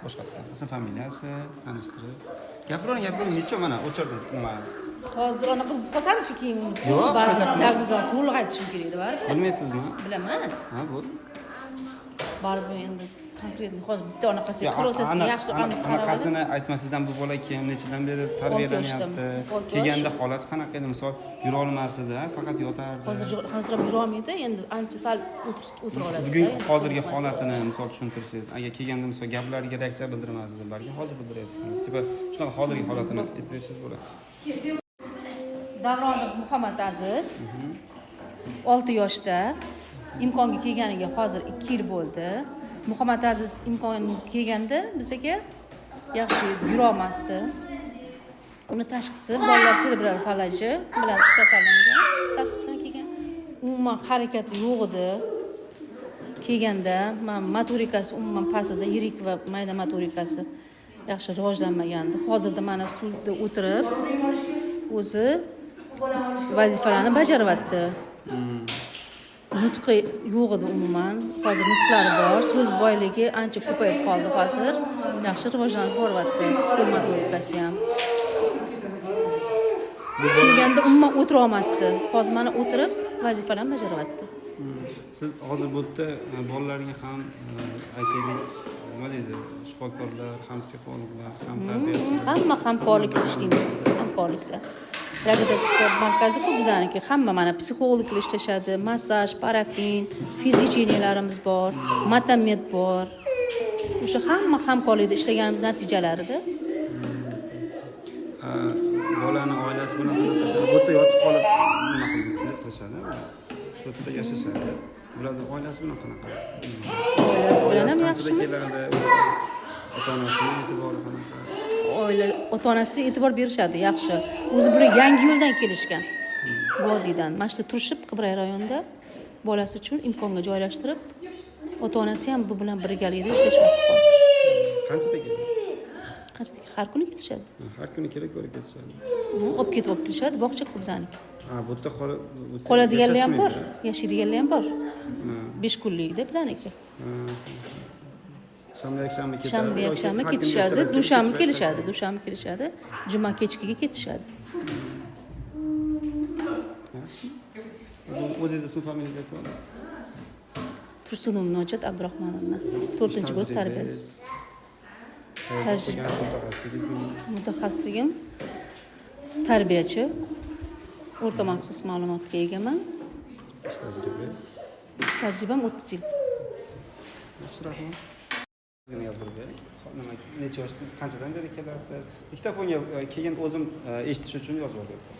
Boshqatdan ism familiyasi tanishtirib gapiravering, gapiravering. Necha, mana, o'chirdim nima. Hozir anaqa qilib qolsamchi keyin. Yo'q, baribir shosha- diagnozlarni to'liq aytishim kerak edi baribir. Bilmaysizmi? Bilaman. Ha, bo'ldi. Baribir endi конкретно hozir bitta anaqasi Yo, prosessni yaxshi aniq qarab. Anaqasini aytmasangiz ham, bu bola kim, nechadan beri tarbiyalanyapti? 6 yoshda. Kelganda holat qanaqa edi? Misol, yurolmas edi, faqat yotardi. Hozir ham yurolmaydi endi, ancha sal o'tira oladi. Bugun hozirgi holatini, misol, tushuntirsangiz. Agar kelganda, misol, gaplariga reaksiya bildirmasdi, balki hozir bildiryapti, типа shunaqa. Hozirgi holatini aytib bersangiz bo'ladi. Davronov Muhammad Aziz, 6 yoshda. Imkonga kelganiga hozir 2 yil bo'ldi. Muhammad Aziz imkonimizga kelganda bizaga yaxshi yurolmasdi. Uni tashxisi bolalar serebral falaji bilan kasallangan, tashxis bilan kelgan. Umuman harakati yo'q edi kelganda. Man motorikasi umuman past edi, yirik va mayda motorikasi yaxshi rivojlanmagandi. Hozirda mana stulda o'tirib, o'zi vazifalarni bajaryapti. Nutqi yo'q edi umuman, hozir nutqlari bor, so'z boyligi ancha ko'payib qoldi. Hozir yaxshi rivojlanib boryapti, qo'l motorikasi ham. Kelganda umuman o'tira olmasdi, hozir mana o'tirib vazifalarni bajaryapti. Siz hozir bu yerda bolalarga ham, aytaylik, nima deydi, shifokorlar ham, psixologlar ham, tarbiyachilar. Hamma hamkorlikda ishlaymiz, hamkorlikda. Reabilitatsiya markazi-ku bizaniki. Hamma, mana, psixologlar ishlashadi, massaj, parafin, физлечения larimiz bor, matomed bor. O'sha hamma hamkorlikda ishlaganimiz natijalarida. Bolani oilasi bilan qanaqa? Bu yerda yotib qolib nima qilib qilishadi, shu yerda yashashadi. Bularni oilasi bilan qanaqa? Oilasi bilan ham Qanchada yaxshimiz. keladi? Ota onasini e'tibori qanaqa? Oila, ota onasi e'tibor berishadi, yaxshi. O'zi bular Yangi yo'ldan kelishgan, vodiydan. Mana shu yerda turishib, Qibray rayonida bolasi uchun imkonga joylashtirib, ota onasi ham bu bilan birgalikda ishlashyapti hozir. Qanchada keladi? Qanchada? Har kuni kelishadi. Har kuni kelib, ko'rib ketishadi. Olib ketib, olib kelishadi. Bog'cha ko'p bizaniki. Ha, bu yerda qolib, bu yerda Qoladiganlar ham bor. yashashmaydi. Yashaydiganlar ham bor. 5 kunlikda bizaniki. Shanba, yakshanba ketadi Shanba, yoki yakshanba har kuni ketishadi. ertalab kelib, Dushanba kechki kelishadi, dushanba kelishadi, juma kechkiga ketishadi. Yaxshi. O'zingizni ism familiyangizni aytib oling. Tursunov Nojat Abdurahmonovna, to'rtinchi guruh tarbiyachisi. O'qigan mutaxassisligingiz nima? Mutaxassisligim tarbiyachi, o'rta maxsus ma'lumotga egaman. Ish tajribangiz? Ish tajribam 30 yil. Yaxshi, rahmat. Ozgina gapirib bering. Hop, nima, necha yosh, qanchadan beri kelasiz? Diktofonga keyin o'zim eshitish uchun yozib olyapman.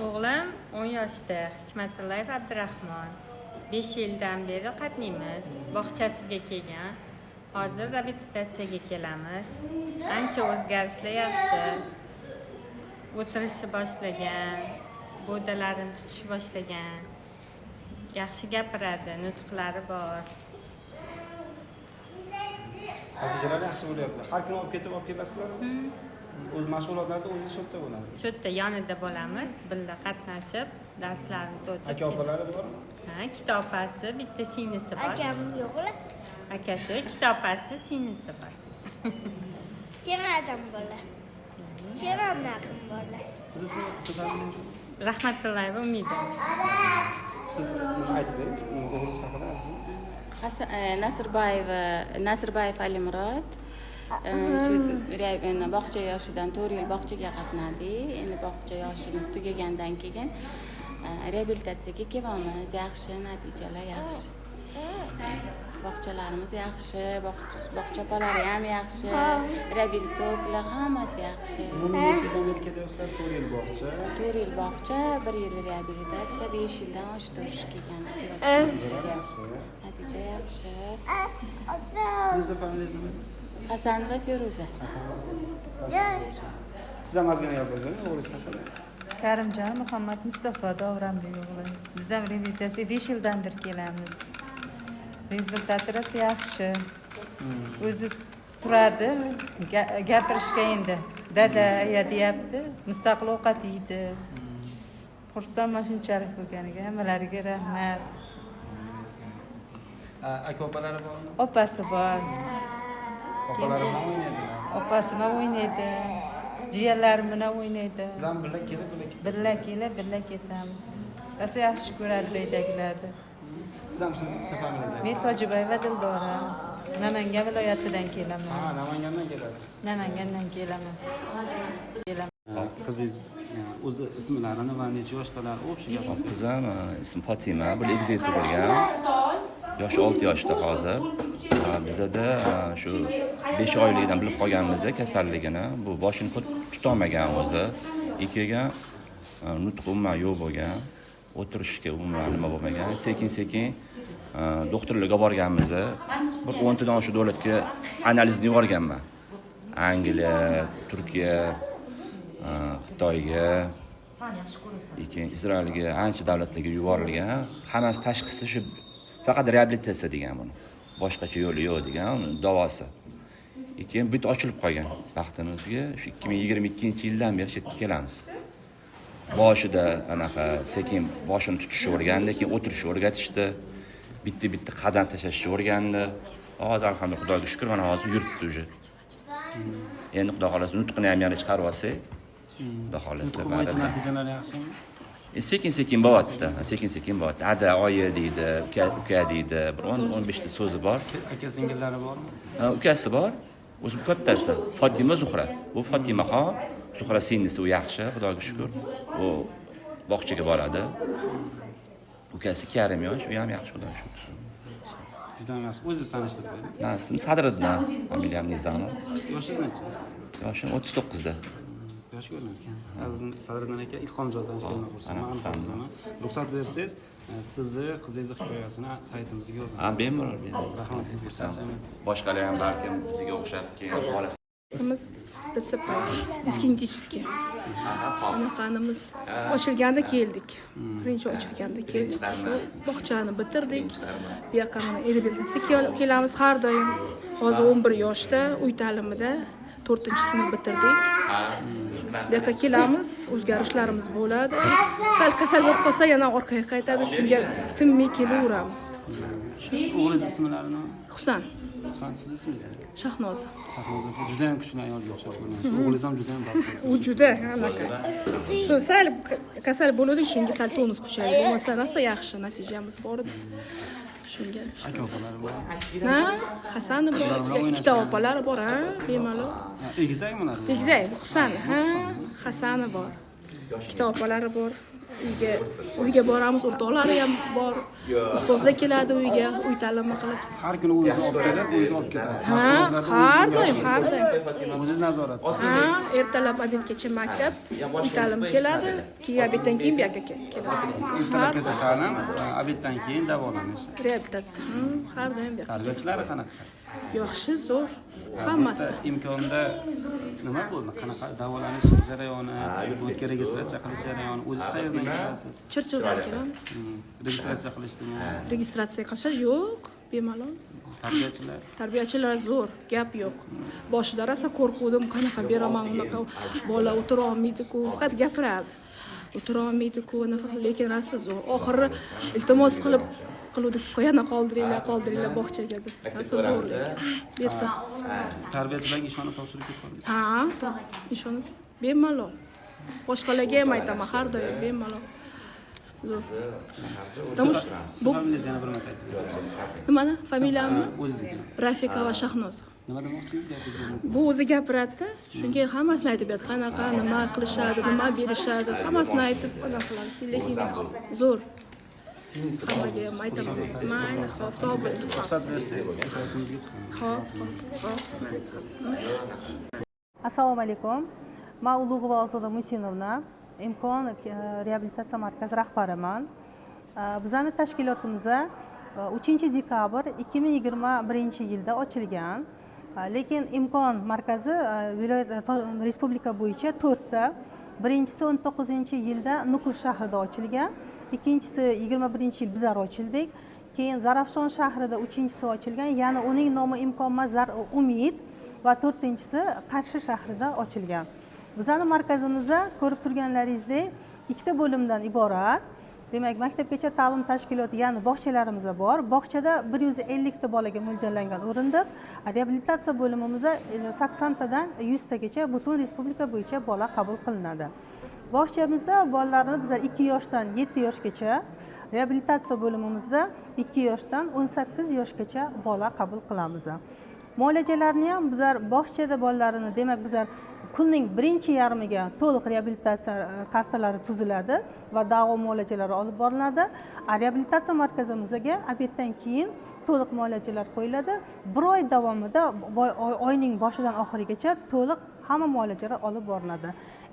O'g'lim 10 yoshda, Hikmatullayev Abdurahmon. 5 yildan beri qatnaymiz. Bog'chasiga kelgan. Hozir reabilitatsiyaga kelamiz. Ancha o'zgarishlar yaxshi. O'tirishni boshlagan, gavdalarini tutishni boshlagan. Yaxshi gapiradi, nutqlari bor. Natijalar yaxshi bo'lyapti. Har kuni olib ketib, olib kelasizlarmi? O'z mashg'ulotlarda o'zingiz shu yerda bo'lasiz? Shu yerda yonida bo'lamiz, birga qatnashib, darslarimizni o'tib. Aka opalari bormi? Ha, ikkita opasi, bitta singlisi bor. Akam yo'q ular. Akasi, ikkita opasi, singlisi bor. Kenadan bola. Kenamdan bola. Siz ismi, siz familiyangiz? Rahmatullayeva Umida. Siz nima, aytib bering o'g'lingiz haqida aslida. Hasan Nasirbayeva, Nasirbayev Alimurod. Shu endi bog'cha yoshidan 4 yil bog'chaga qatnadik. Endi bog'cha yoshimiz tugagandan keyin reabilitatsiyaga kelyapmiz. Yaxshi, natijalar yaxshi. Bog'chalarimiz yaxshi, bog'cha opalari ham yaxshi, reabilitologlar, hammasi yaxshi. Umumiy necha yildan beri kelyapsizlar? 4 yil bog'cha. 4 yil bog'cha, bir yil reabilitatsiya, 5 yildan oshdi уже kelgan. Natijalar yaxshi. Natija yaxshi. Sizni familiyangiz nima? Hasanova Feruza. Siz ham ozgina gapirib bering o'g'lingiz haqida. Karimjon Muhammad Mustafo Davronbek o'g'li. Biz ham reabilitatsiya 5 yildan beri kelamiz. Результат i rosa yaxshi. O'zi turadi, gapirishga endi dada, aya deyapti, mustaqil ovqat yeydi. Xursandman shunchalik bo'lganiga. Hammalariga rahmat. Aka opalari bormi? Opasi bor. Opalari bilan o'ynaydilar. Opasi bilan o'ynaydi, jiyanlari bilan o'ynaydi. Siz ham birga kelib, birga ketasiz. Birga kelib, birga ketamiz. Rosa yaxshi ko'radi uydagilarni. Siz ham, siz familiyangiz? Men Tojibayeva Dildora, Namangan viloyatidan kelaman. Ha, Namangandan kelasiz. Namangandan kelaman. Kelaman. Qizingiz o'zi ismlarini va necha yoshdalar, общий gap. Qizim ismi Fotima, bir egizak tug'ilgan. Yoshi 6 yoshda hozir. Bizada shu 5 oyligidan bilib qolganmiz kasalligini. Bu boshini tutolmagan o'zi. Keyin nutq umuman yo'q bo'lgan. O'tirishga umuman nima bo'lmagan. Sekin-sekin doktorlarga borganmiz. Bir 10 tadan oshiq davlatga analizni yuborganman. Angliya, Turkiya, Xitoyga, keyin Izraelga, ancha davlatlarga yuborilgan. Hammasi tashxisi shu, faqat reabilitatsiya degan buni. Boshqacha yo'li yo'q degan uni davosi. Keyin bitta ochilib qolgan baxtimizga. Shu 2022-yildan beri shu yerga kelamiz. Boshida anaqa sekin boshini tutishni o'rgandi, keyin o'tirishni o'rgatishdi. Bitta-bitta qadam tashlashni o'rgandi. Hozir alhamdulillah, Xudoga shukr, mana hozir yuribdi уже. Endi Xudo xohlasa nutqini ham yana chiqarib olsak, Xudo xohlasa. Nutqi bo'yicha natijalar yaxshimi? Sekin-sekin bo'lyapti. Sekin-sekin bo'lyapti. Ada, oyi deydi, uka, uka deydi. Bir 10-15 ta so'zi bor. Aka singillari bormi? Ukasi bor. O'zi kattasi Fotima Zuhra. Bu Fotimaxon, Zuhra singlisi, u yaxshi, Xudoga shukr. U bog'chaga boradi. Ukasi 2,5 yosh, u ham yaxshi, Xudoga shukr. Juda ham yaxshi. O'zingiz tanishtirib qo'ying. Men ismim Sadriddin, familiyam Nizamov. Yoshingiz necha? Yoshim 39da. Yosh ko'rinar ekan. Sadriddin aka, Ilhomjon tanishgandan xursandman. Xursandman. Ruxsat bersangiz, sizni qizingizni hikoyasini saytimizga yozamiz. Ha, bemalol, bemalol. Rahmat sizga, charchamang. Boshqalar ham balkim bizga o'xshab keyin xohlasa. Biz ДЦП, дискинетический. Anaqanimiz ochilganda keldik. Birinchi ochilganda keldik. Shu bog'chani bitirdik. Bu yoqqa mana reabilitatsiya kelamiz har doim. Hozir 11 yoshda, uy ta'limida 4-sinf bitirdik. Bu yoqqa kelamiz, o'zgarishlarimiz bo'ladi. Sal kasal bo'lib qolsa yana orqaga qaytadi. Shunga tinmay kelaveramiz. O'g'lingiz ismlari nima? Husan. Husan, sizni ismingiz? Shahnoza. Shahnoza opa juda ham kuchli ayolga o'xshab ko'rinadi. O'g'lingiz ham juda ham baxtli. U juda anaqa. Shu sal kasal bo'luvdik, shunga sal tonus kuchaydi. Bo'lmasa rosa yaxshi natijamiz bor edi. Shunga. Aka opalari bor. Ha, Hasani bor, ikkita opalari bor, ha, bemalol. Egizakmi ular? Egizak, bu Husan, ha, Hasani bor. Ikkita opalari bor. Uyga boramiz, o'rtoqlari ham bor. Ustozlar keladi uyga, uy ta'limi qilib. Har kuni o'zingiz olib kelib, o'zingiz olib ketasiz. Ha, har doim, har doim. O'zingiz nazorat. Ha, ertalab обед gacha maktab, uy ta'lim keladi, keyin обед dan keyin bu yoqqa kelamiz. Ertalabgacha ta'lim, обед dan keyin davolanish. Reabilitatsiya. Har doim bu yoqqa. Tarbiyachilari qanaqa? Yaxshi, zo'r. Hammasi. Imkonda nima bo'ldi? Qanaqa davolanish jarayoni, bu yerga registratsiya qilish jarayoni, o'zingiz qayerdan kelasiz? Chirchiqdan kelamiz. Registratsiya qilishdimi? Registratsiya qilishadi? Yo'q, bemalol. Tarbiyachilar? Tarbiyachilar zo'r, gap yo'q. Boshida rosa qo'rquvdim, qanaqa beraman, unaqa bola o'tira olmaydi-ku, faqat gapiradi. O'tira olmaydi-ku, unaqa, lekin rosa zo'r. Oxiri iltimos qilib qiluvdik, yana qoldiringlar, qoldiringlar bog'chaga deb. Rosa zo'r lekin. Bu yerda. Tarbiyachilarga ishonib topshirib ketdingiz? Ha, ishonib, bemalol. Boshqalarga ham aytaman, har doim bemalol. Zo'r. Потому что bu Familiyangizni yana bir marta ayting. Nimani? Familiyammi? O'zingizniki. Rafiqa va Shahnoza. Nima demoqchisiz gapingizga? Bu o'zi gapiradi-da, shunga hammasini aytib beradi. Qanaqa, nima qilishadi, nima berishadi, hammasini aytib anaqa qiladi. Lekin zo'r. Hammaga ham aytaman. Mayli, xo'p, sog' bo'ling. Ruxsat bersangiz, saytimizga chiqamiz. Xo'p, xo'p. Assalomu alaykum. Man Ulug'ova Ozoda Musinovna, Imkon reabilitatsiya markazi rahbariman. Bizani tashkilotimiz 3 dekabr 2021 yilda ochilgan. Lekin Imkon markazi viloyat, respublika bo'yicha 4ta. Birinchisi 19 yilda Nukus shahrida ochilgan, ikkinchisi 21 yil bizlar ochildik. Keyin Zarafshon shahrida uchinchisi ochilgan, ya'ni uning nomi Imkon emas, Umid, va to'rtinchisi Qarshi shahrida ochilgan. Bizani markazimizda ko'rib turganlaringizdek ikkita bo'limdan iborat. Demak, maktabgacha ta'lim tashkiloti, ya'ni bog'chalarimiz bor. Bog'chada 150 ta bolaga mo'ljallangan o'rindiq. Reabilitatsiya bo'limimizda 80 tadan 100 tagacha butun respublika bo'yicha bola qabul qilinadi. Bog'chamizda bolalarni bizlar 2 yoshdan 7 yoshgacha, reabilitatsiya bo'limimizda 2 yoshdan 18 yoshgacha bola qabul qilamiz. Muolajalarni ham bizlar bog'chada bolalarini, demak, bizlar kunning birinchi yarmiga to'liq reabilitatsiya kartalari tuziladi va davo muolajalari olib boriladi. A reabilitatsiya markazimizga обед dan keyin to'liq muolajalar qo'yiladi. Bir oy davomida, oyning boshidan oxirigacha to'liq hamma muolajalar olib boriladi.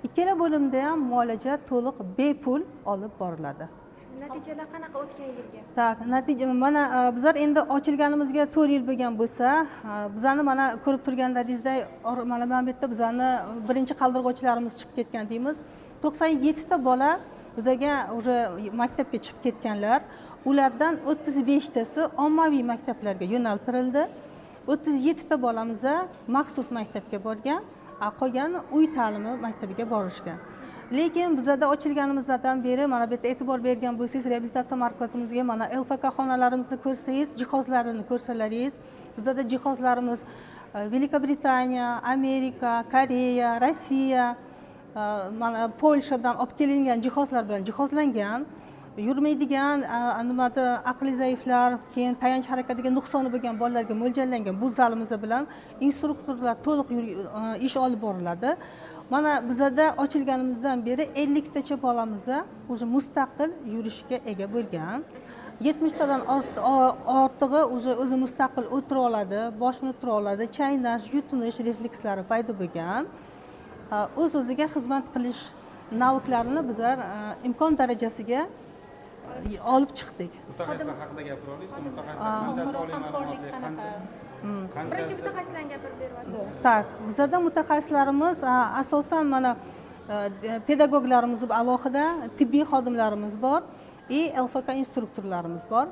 Ikkala bo'limda ham muolaja to'liq bepul olib boriladi. Natijalar qanaqa o'tgan yilgi? Так, natija mana, bizlar endi ochilganimizga 4 yil bo'lgan bo'lsa, bizani mana ko'rib turganlaringizday, mana bu yerda bizani birinchi qaldirg'ochlarimiz chiqib ketgan deymiz. 97 ta bola bizaga уже maktabga chiqib ketganlar. Ulardan 35 tasi ommaviy maktablarga yo'naltirildi, 37 ta bolamiz maxsus maktabga borgan, a qolgani uy ta'limi maktabiga borishgan. Lekin bizada ochilganimizdan beri, mana bu yerda e'tibor bergan bo'lsangiz, reabilitatsiya markazimizga, mana ЛФК xonalarimizni ko'rsangiz, jihozlarini ko'rsalaringiz, bizada jihozlarimiz Великобритания, Amerika, Koreya, Rossiya, mana Polshadan olib kelingan jihozlar bilan jihozlangan. Yurmaydigan, nimada, aqli zaiflar, keyin tayanch harakatiga nuqsoni bo'lgan bolalarga mo'ljallangan bu zalimiz bilan instruktorlar to'liq ish olib boriladi. Mana bizada ochilganimizdan beri 50 tacha bolamiz уже mustaqil yurishga ega bo'lgan, 70 tadan ortig'i уже o'zi mustaqil o'tira oladi, boshini tura oladi, chaynash, yutinish reflekslari paydo bo'lgan. O'z o'ziga xizmat qilish навык larini bizlar imkon darajasiga olib chiqdik. Mutaxassislar haqida gapira olasizmi? Mutaxassislar qanchasi oliy ma'lumotli, qancha Birinchi qanchasi mutaxassislarni gapirib beryapsiz. Так, bizada mutaxassislarimiz asosan mana pedagoglarimiz alohida, tibbiy xodimlarimiz bor и ЛФК instruktorlarimiz bor.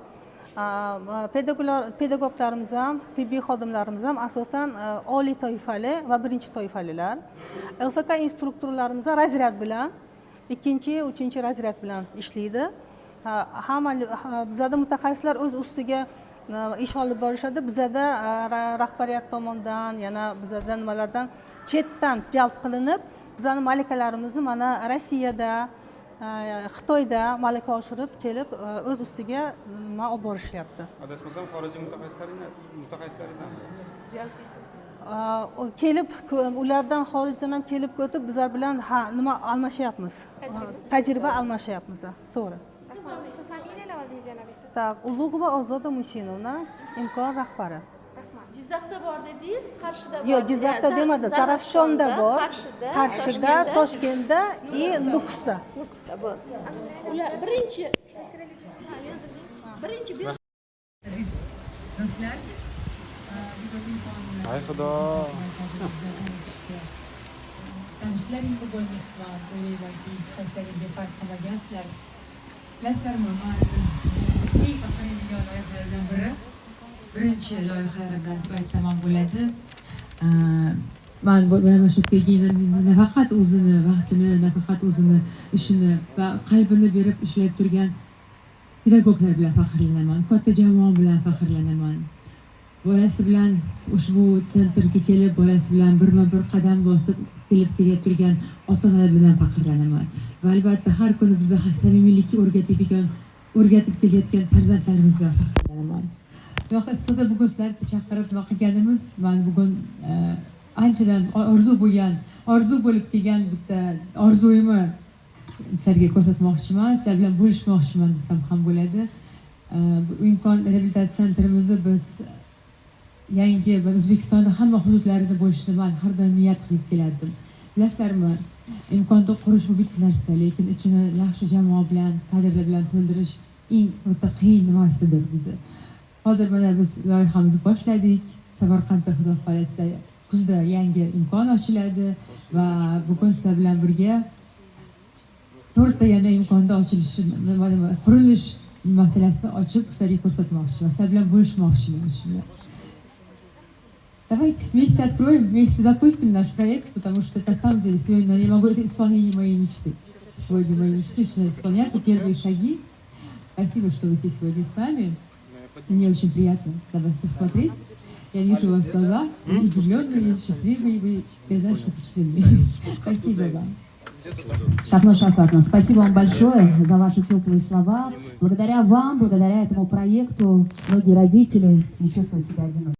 Pedagoglarimiz ham, tibbiy xodimlarimiz ham asosan oliy toifali va birinchi toifalilar. ЛФК instruktorlarimiz разряд bilan, ikkinchi, uchinchi разряд bilan ishlaydi. Hamma bizada mutaxassislar o'z ustiga ish olib borishadi. Bizada rahbariyat tomonidan, yana bizada nimalardan, chetdan jalb qilinib, bizani malakalarimizni mana Rossiyada, Xitoyda malaka oshirib kelib, o'z ustiga nima olib borishyapti. Adashmasam, xorijiy mutaxassislaringiz ham Kelib ulardan, xorijdan ham kelib o'tib, bizlar bilan, ha, nima almashyapmiz, tajriba almashyapmiz, to'g'ri. Ism, familiya, lavozimingiz yana bitta. Так, Ulug'ova Ozoda Musinovna, Imkon rahbari. Jizzaxda bor dedingiz, Qarshida bor. Yo'q, Jizzaxda demadi, Zarafshonda bor. Qarshida, Qarshida, Toshkentda и Nukusda. Nukusda bor. Ular birinchi, ha, yozilding. Birinchi Aziz do'stlar, bugun Imkon Ay, Xudo. tanishlaring bugun man o'ylaymanki, hech qaysilaring befarq qolmagansizlar. Bilasizlarmi, man eng faxrlanadigan loyihalardan biri, birinchi loyihalarimdan deb aytsam ham bo'ladi. Man mana shu yerga nafaqat o'zini vaqtini, nafaqat o'zini ishini va qalbini berib ishlab turgan pedagoglar bilan faxrlanaman, katta jamoa bilan faxrlanaman. Bolasi bilan ushbu центр ga kelib, bolasi bilan birma bir qadam bosib kelib kelib turgan ota onalar bilan faxrlanaman. Va albatta, har kuni bizni samimiylikka o'rgatadigan, o'rgatib kelayotgan farzandlarimiz bilan faxrlanaman. Buyoqqa issiqda bugun sizlarni chaqirib nima qilganimiz, man bugun anchadan orzu bo'lgan, orzu bo'lib kelgan bitta orzuyimni sizlarga ko'rsatmoqchiman, sizlar bilan bo'lishmoqchiman desam ham bo'ladi. Bu Imkon reabilitatsiya центр imizni biz yangi va O'zbekistonda hamma hududlarida bo'lishini man har doim niyat qilib kelardim. Bilasizlarmi, Imkonda qurish bu bitta narsa, lekin ichini yaxshi jamoa bilan, kadrlar bilan to'ldirish eng o'ta qiyin nimasidir bizni. Hozir mana biz loyihamizni boshladik. Samarqandda, xudo xohlasa, kuzda yangi Imkon ochiladi va bugun sizlar bilan birga to'rtta yana Imkonda ochilishi, qurilish masalasini ochib, sizlarga ko'rsatmoqchiman, sizlar bilan bo'lishmoqchiman shuni. Давайте вместе откроем, вместе запустим наш проект, потому что на самом деле сегодня я могу, это исполнение моей мечты. Сегодня мои мечты начинают исполняться, первые шаги. Спасибо, что вы все сегодня с нами. Мне очень приятно на вас всех смотреть. Я вижу вас в глазах, вы удивленные, счастливые, вы, я знаю, что впечатлены. Спасибо вам. Шахно Шавкатовна, спасибо вам большое за ваши теплые слова. Благодаря вам, благодаря этому проекту, многие родители не чувствуют себя одинокими.